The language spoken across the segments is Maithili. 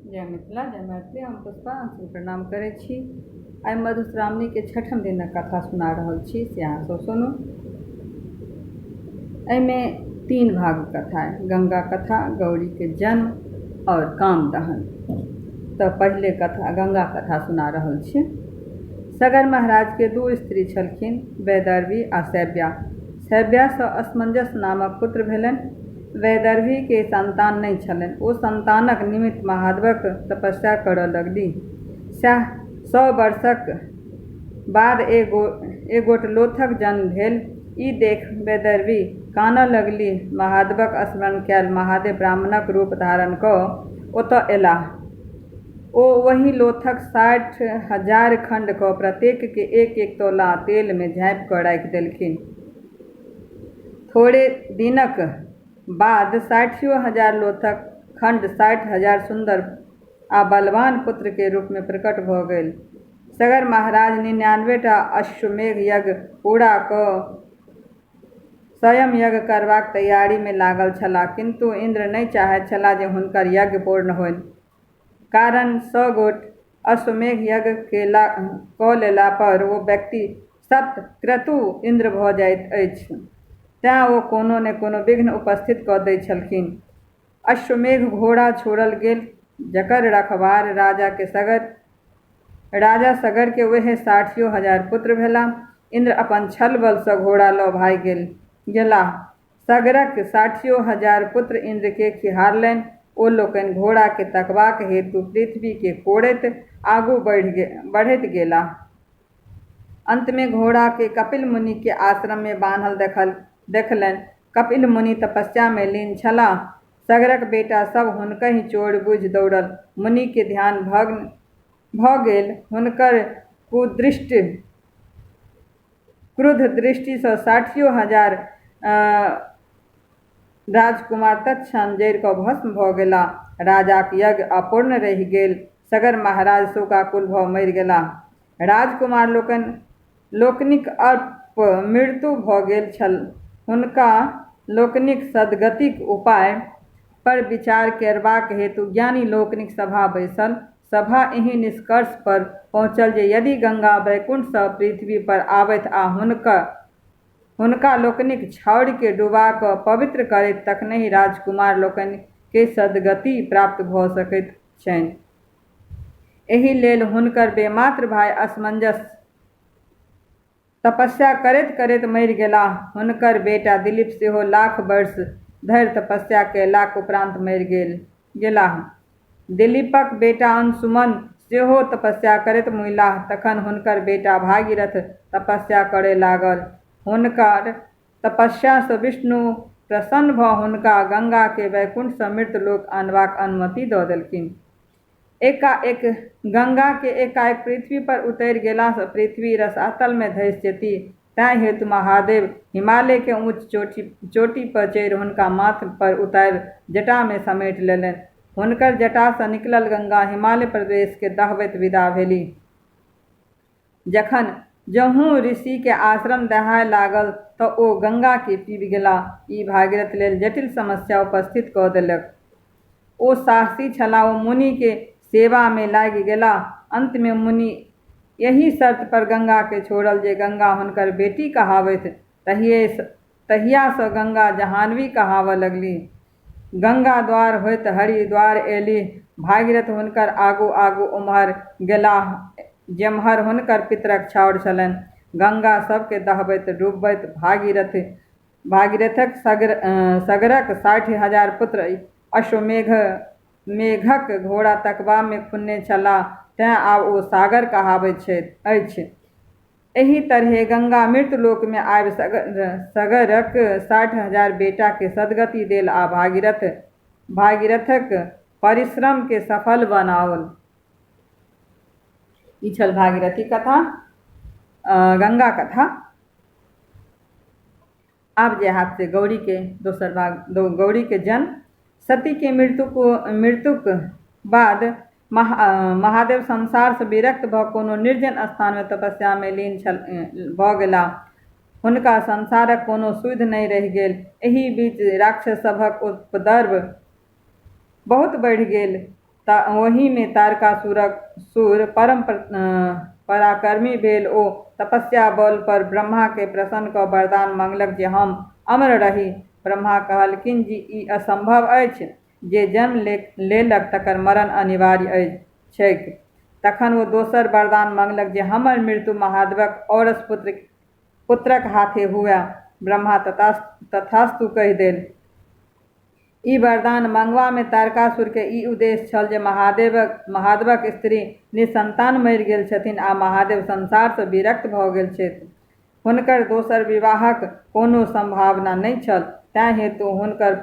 जय मिथिला, जय मैथिली। हम पुष्पा अहाँसभके प्रणाम करै छी। आइ मधुश्रावणीके छठम दिनक कथा सुना रहल छी, से अहाँसभ सुनू। एहिमे तीन भाग कथा अइ: गंगा कथा, गौरीके जन्म आओर काम दहन। तऽ पहिले कथा गंगा कथा सुना रहल छी। सगर महाराजके दू स्त्री छलखिन, वैदर्भी आ शैव्या। शैव्यासँ असमंजस नामक पुत्र भेलनि। वैदर्भीके संतान नहि छलनि। ओ संतानक निमित्त महादेवक तपस्या करऽ लगलीह। सएह 100 वर्षक बाद एगोट लोथक जन्म भेल। ई देखि वैदर्भी कानऽ लगलीह। महादेवक स्मरण कयल। महादेव ब्राह्मणक रूप धारण कऽ ओतऽ अयलाह। ओ ओहि लोथक 60,000 खण्ड कऽ प्रत्येककेँ एक-एक तोला तेलमे झाँपि कऽ राखि देलखिन। थोड़े दिनक बाद साठियो हजार लोथक खण्ड 60,000 सुन्दर आ बलवान पुत्र के रूप मे प्रकट भऽ गेल। सगर महाराज 99 टा अश्वमेघ यज्ञ पूरा कऽ स्वयं यज्ञ करबाक तैयारी मे लागल छलाह, किन्तु इन्द्र नहि चाहैत छलाह जे हुनकर यज्ञ पूर्ण होइन। कारण 100 गोट अश्वमेघ यज्ञ कऽ लेला पर ओ व्यक्ति शतक्रतु इन्द्र भऽ जाइत अछि। तेँ ओ कोनो ने कोनो विघ्न उपस्थित कऽ दैत छलखिन। अश्वमेघ घोड़ा छोड़ल गेल जकर रखबार राजाके सगर राजा सगरके वएह साठियो हजार पुत्र भेलाह। इन्द्र अपन छल बलसँ घोड़ा लऽ भागि गेलाह। सगरक साठियो हजार पुत्र इन्द्रकेँ खिहारलनि। ओ लोकनि घोड़ाकेँ तकबाक हेतु पृथ्वीकेँ कोड़ैत आगू बढ़ैत गेलाह। अन्तमे घोड़ाकेँ कपिल मुनिके आश्रममे बान्हल देखलनि। कपिल मुनि तपस्यामे लीन छलाह। सगरक बेटा सभ हुनकहि चोर बुझि दौड़ल। मुनिके ध्यान भग्न भऽ गेल। हुनकर क्रुद्ध दृष्टिसँ साठियो हजार राजकुमार तत्क्षण जरि कऽ भस्म भऽ गेलाह। राजाक यज्ञ अपूर्ण रहि गेल। सगर महाराज शोकाकुल भऽ मरि गेलाह। राजकुमार लोकनिक अल्प मृत्यु भऽ गेल छल। हुनका लोकनिक सद्गतिक उपाय पर विचार करबाक हेतु ज्ञानी लोकनिक सभा बैसल। सभा एहि निष्कर्ष पर पहुँचल जे यदि गंगा वैकुण्ठसँ पृथ्वी पर आबथि आ हुनका लोकनिक छाउरिकेँ डुबा कऽ पवित्र करथि तखनहि राजकुमार लोकनिकेँ सद्गति प्राप्त भऽ सकैत छनि। एहि लेल हुनकर बेमात्र भाइ असमंजस तपस्या करैत-करैत मरि गेलाह। हुनकर बेटा दिलीप सेहो लाख वर्ष धरि तपस्या कयलाक उपरान्त मरि गेलाह। दिलीपक बेटा अंशुमन सेहो तपस्या करैत मुइलाह। तखन हुनकर बेटा भागीरथ तपस्या करय लागल। हुनकर तपस्यासँ विष्णु प्रसन्न भऽ हुनका गंगाकेँ वैकुण्ठसँ मृत्यलोक आनबाक अनुमति दऽ देलखिन। एकाएक गंगाकेँ एकाएक पृथ्वी पर उतरि गेलासँ पृथ्वी रसातलमे धसि जेतीह, तेँ हेतु महादेव हिमालयके ऊँच चोटी पर चढ़ि हुनका माथ पर उतारि जटामे समेटि लेलनि। हुनकर जटासँ निकलल गंगा हिमालय प्रदेशकेँ दहबैत विदा भेलीह। जखन जहूँ ऋषिके आश्रम दहाय लागल तँ ओ गंगाकेँ पीबि गेलाह। ई भागीरथ लेल जटिल समस्या उपस्थित कऽ देलक। ओ साहसी छलाह। ओ मुनिके सेवामे लागि गेलाह। अन्तमे मुनि एहि शर्त पर गंगाकेँ छोड़ल जे गंगा हुनकर बेटी कहाबथि। तहियासँ गंगा जाह्नवी कहाबऽ लगलीह। गंगा द्वार होइत हरिद्वार अयलीह। भागीरथ हुनकर आगू-आगू ओम्हर गेलाह जेम्हर हुनकर पितरक छाउर छलनि। गंगा सभकेँ दहबैत डुबबैत भागीरथक सगरक 60,000 पुत्र अश्वमेघक घोड़ा तकबामे खुनने छलाह तेँ आब ओ सागर कहाबैत अछि। एहि तरहें गंगा मृत्युलोकमे आबि सगरक 60,000 बेटाकेँ सद्गति देल आ भागीरथक परिश्रमकेँ सफल बनाओल। ई छल भागीरथी कथा, गंगा कथा। आब जे हैत से गौरीके दोसर भाग, गौरीके जन्म। सतीके मृत्युक बाद महादेव संसारसँ विरक्त भऽ कोनो निर्जन स्थानमे तपस्यामे लीन भऽ गेलाह। हुनका संसारक कोनो सुधि नहि रहि गेल। एहि बीच राक्षस सभक उपद्रव बहुत बढ़ि गेल। ओहिमे तारकासुरक सुर परम पराक्रमी भेल। ओ तपस्या बल पर ब्रह्माके प्रसन्न कऽ वरदान मंगलक जे हम अमर रही। ब्रह्मा कहलखिन जे ई असंभव अछि, जे जन्म लेलक तकर मरण अनिवार्य छैक। तखन ओ दोसर वरदान मंगलक जे हमर मृत्यु महादेवक औरस पुत्रक हाथे हुए। ब्रह्मा तथास्तु कहि देल। ई वरदान मंगवामे तारकासुरके ई उद्देश्य छल जे महादेवक स्त्री निसंतान मरि गेल छथिन आ महादेव संसारसँ विरक्त भऽ गेल छथि। हुनकर दोसर विवाहक कोनो संभावना नहि छल, तेँ हेतु हुनकर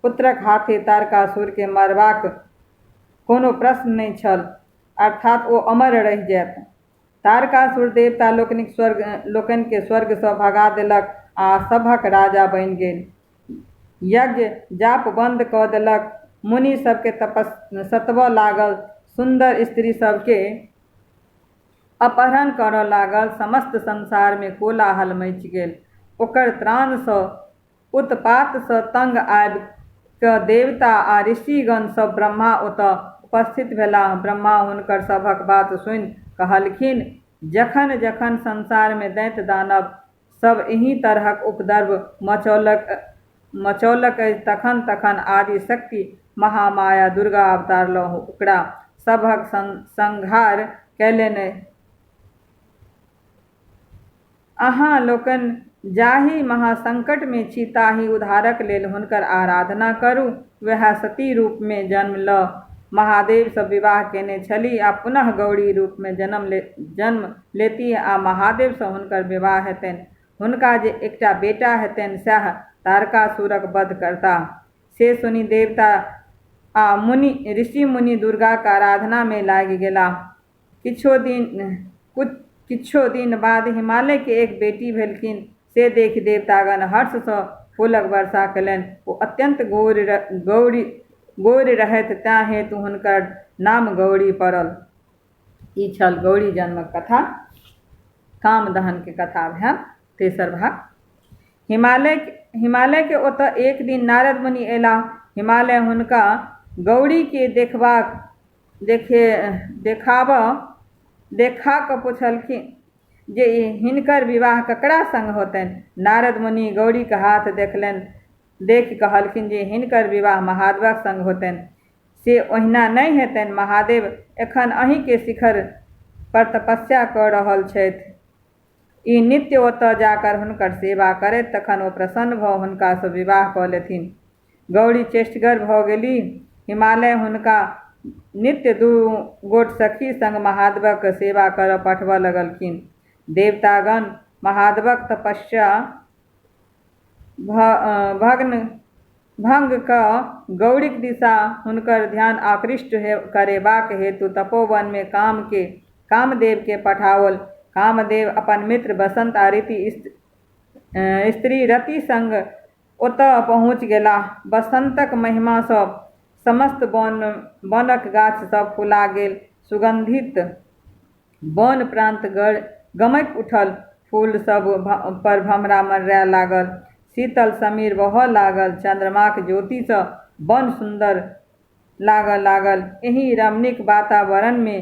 पुत्रक हाथे तारकासुरके मरबाक कोनो प्रश्न नहि छल, अर्थात ओ अमर रहि जायत। तारकासुर देवता लोकनिके स्वर्गसँ भगा देलक आ सभक राजा बनि गेल। यज्ञ जाप बंद कऽ देलक। मुनि सबके तपस सतबऽ लागल। सुन्दर स्त्री सबके अपहरण करऽ लागल। समस्त संसारमे कोलाहल मचि गेल। ओकर त्राणसँ उत्पातसँ तंग आबि कऽ देवता आ ऋषिगण सब ब्रह्मा ओतऽ उपस्थित भेलाह। ब्रह्मा हुनकर सभक बात सुनि कहलखिन, जखन जखन संसारमे दैत्य दानव सब एहि तरहक उपद्रव मचौलक अछि तखन तखन आदिशक्ति महामाया दुर्गा अवतार लऽ ओकरा सभक संहार कयलनि। अहाँ लोकनि जाहि महासंकटमे छी ताहि उद्धारक लेल हुनकर आराधना करू। वएह सती रूपमे जन्म लऽ महादेवसँ विवाह केने छलीह आ पुनः गौरी रूपमे जन्म लेतीह आ महादेवसँ हुनकर विवाह हेतनि। हुनका जे एकटा बेटा हेतनि सएह तारकासुरक वध करताह। से सुनि देवता आ ऋषि मुनि दुर्गाक आराधनामे लागि गेलाह। किछु दिन बाद हिमालयके एक बेटी भेलखिन। से देखि देवतागण हर्षसँ फूलक वर्षा कयलनि। ओ अत्यन्त गोर रहथि, तेँ हेतु हुनकर नाम गौरी पड़ल। ई छल गौरी जन्मक कथा। काम दहनके कथा भेल तेसर भाग। हिमालयके ओतऽ एक दिन नारद मुनि अयलाह। हिमालय हुनका गौरीके देखा कऽ पुछलखिन जे हिनकर विवाह ककरा संग होतनि। नारद मुनि गौरीके हाथ देखलनि, देखि कहलखिन जे हिनकर विवाह महादेवक संग होतनि। से ओहिना नहि हेतनि। महादेव एखन अहीँके शिखर पर तपस्या कऽ रहल छथि। ई नित्य ओतऽ जाकर हुनकर सेवा करथि, तखन ओ प्रसन्न भऽ हुनकासँ विवाह कऽ लेथिन। गौरी चेष्टगर भऽ गेली। हिमालय हुनका नित्य 2 गोट सखी संग महादेवक सेवा करऽ पठबऽ लगलखिन। देवतागण महादेवक तपस्या भंग कऽ गौरीक दिशा हुनकर ध्यान आकृष्ट करेबाक हेतु तपोवनमे कामदेवके पठाओल। कामदेव अपन मित्र बसंत आ स्त्री रति संग ओतऽ पहुँच गेलाह। बसंतक महिमासँ समस्त वनक गाछ सब फुला गेल। सुगंधित वन प्रांत गमकि उठल। फूल सब पर भमरा मड़राय लागल। शीतल समीर बहऽ लागल। चंद्रमाक ज्योतिसँ वन सुन्दर लागऽ लागल। एहि रमणीक वातावरणमे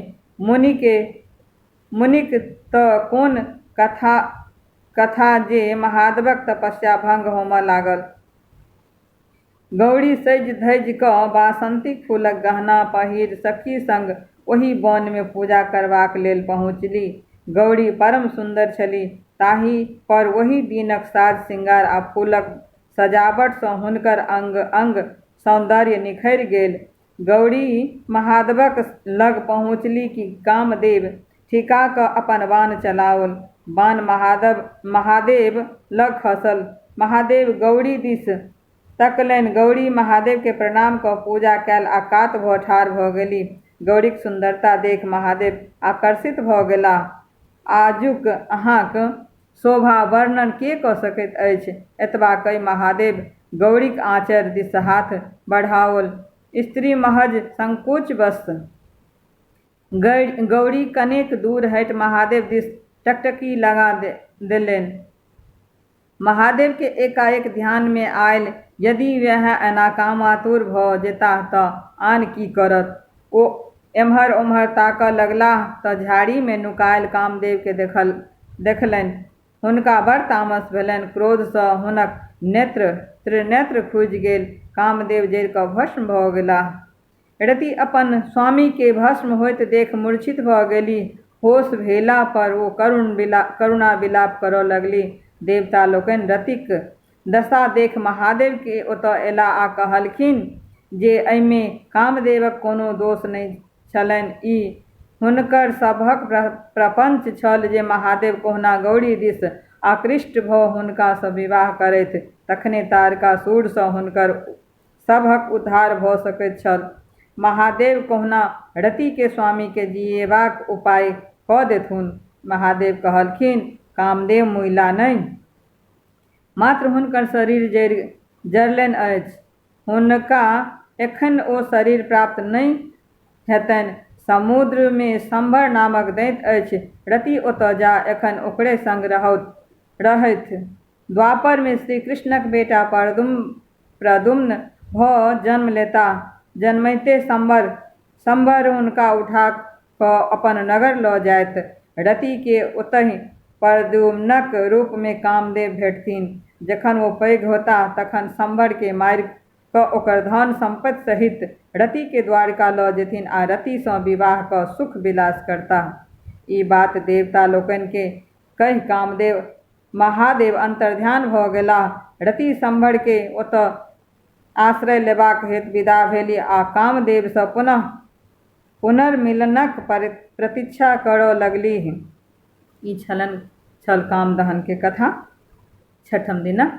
मुनिक तऽ कोन कथा जे महादेवक तपस्या भंग होमऽ लागल। गौरी सजि धजि कऽ बासंतीक फूलक गहना पहिर सखी संग ओहि वनमे पूजा करबाक लेल पहुँचली। गौरी परम सुन्दर छली, ताहि पर ओहि दिनक साज श्रृंगार आ फूलक सजावटसँ हुनकर अंग अंग सौंदर्य निखरि गेल। गौरी महादेवक लग पहुँचली कि कामदेव ठिका कऽ अपन बाण चलाओल। बाण महादेव लग खसल। महादेव गौरी दिस तकलनि। गौरी महादेवके प्रणाम कऽ पूजा कयल आ कात भऽ ठाढ़ भऽ गेली। गौरीक सुन्दरता देखि महादेव आकर्षित भऽ गेलाह। आजुक अहाँक शोभा वर्णन के कऽ सकैत अछि? एतबा कहि महादेव गौरीक आँचर दिस हाथ बढ़ाओल। स्त्री महज संकोचवश गौरी कनेक दूर हटि महादेव दिस टकटकी लगा देलनि। महादेवके एकाएक ध्यानमे आयल यदि वएह एना कामातुर भऽ जेताह तऽ आन की करत? ओ एम्हर-ओम्हर ताकऽ लगलाह तऽ झाड़ीमे नुकायल कामदेवकेँ देखलनि। हुनका बड़ तामस भेलनि। क्रोधसँ हुनक नेत्र-त्रिनेत्र खुजि गेल। कामदेव जरि कऽ भस्म भऽ गेलाह। रति अपन स्वामीकेँ भस्म होइत देखि मूर्छित भऽ गेलीह। होश भेला पर ओ करुणा विलाप करऽ लगलीह। देवता लोकनि रतिक दशा देखि महादेवकेँ ओतऽ अयलाह आ कहलखिन जे एहिमे कामदेवक कोनो दोष नहि छलनि। ई हुनकर सभक प्रपंच छल जे महादेव कहुना गौरी दिस आकृष्ट भऽ हुनकासँ विवाह करथि, तखने तारकासुरसँ हुनकर सभक उद्धार भऽ सकैत छल। महादेव कहुना रतिके स्वामीकेँ जियेबाक उपाय कऽ देथुन। महादेव कहलखिन, कामदेव मुइला नहि। मात्र हुनकर शरीर जरलनि अछि। हुनका एखन ओ शरीर प्राप्त नहि हेतनि। समुद्रमे शम्बर नामक दैत्य अछि। रति ओतऽ जा एखन ओकरे संग रहथि। द्वापरमे श्रीकृष्णक बेटा प्रद्युम्न भऽ जन्म लेताह। जन्मिते शम्बर हुनका उठा कऽ अपन नगर लऽ जायत। रतिकेँ ओतहि प्रद्युम्नक रूपमे कामदेव भेटथिन। जखन ओ पैघ होयताह तखन शम्बरकेँ मारि कऽ ओकर धन-सम्पत्ति सहित रतिकेँ द्वारिका लऽ जेथिन आ रतिसँ विवाह कऽ सुख-विलास करताह। ई बात देवता लोकनिकेँ कहि कामदेव महादेव अन्तर्ध्यान भऽ गेलाह। रति शम्बरकेँ ओतऽ आश्रय लेबाक हेतु विदा भेलीह आ कामदेवसँ पुनः पुनर्मिलनक प्रतीक्षा करऽ लगलीह। ई छल कामदहनके कथा छठम दिनक।